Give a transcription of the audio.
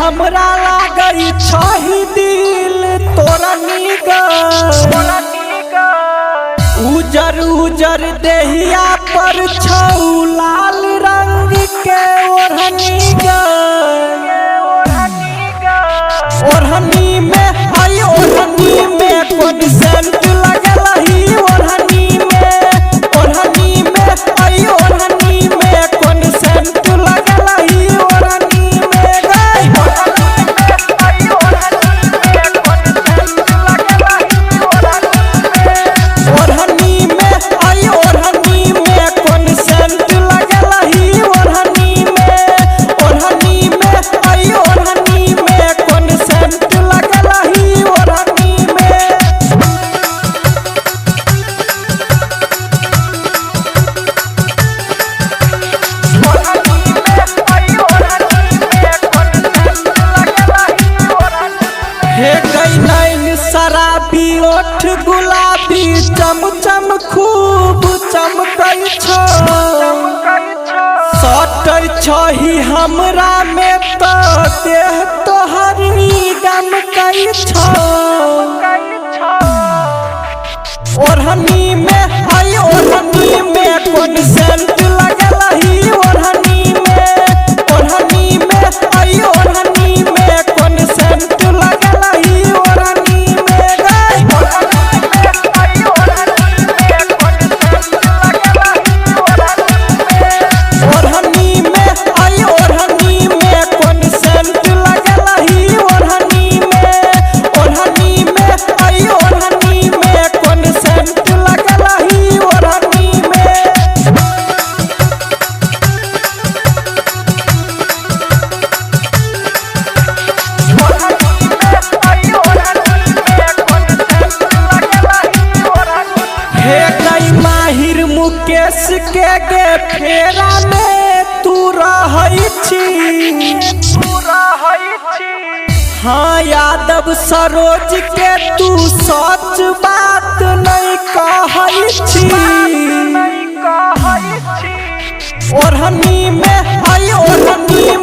हमरा लागई छही दिल तोरा निगर। उजर उजर देहिया पर छौ लाल रंग के ओढ़नी गई। ओढ़नी में आई ओढ़नी में कोन सेंट लगल ही ओढ़नी में। ओढ़नी में आई ओढ़नी में कोन सेंट लगल ही ओढ़नी में गई। ओढ़नी में आई ओढ़नी में कोन सेंट लगल ही ओढ़नी में। ओढ़नी में आई ओढ़नी में कोन सेंट लगल ही ओढ़नी में। हे गई नैन शराबी ओठ गुलाबी चम चम खूब चमकै छौ। सटै छही हमरा में तो देह तोहर गमकै छौ। ओढ़नी में आई ओढ़नी में कोन सेंट लगल ही ओढ़नी में। ओढ़नी में आई ओढ़नी में कोन सेंट लगल ही ओढ़नी में गई। ओढ़नी में आई ओढ़नी में कोन सेंट लगल ही ओढ़नी में। ओढ़नी में आई ओढ़नी में कोन सेंट लगल ही ओढ़नी में। हे गई माहिर मुकेश के गे फेरा में तू रहै छी। हाँ यादव सरोज के तू सच बात नहीं कहै छी। ओढ़नी में आई ओढ़नी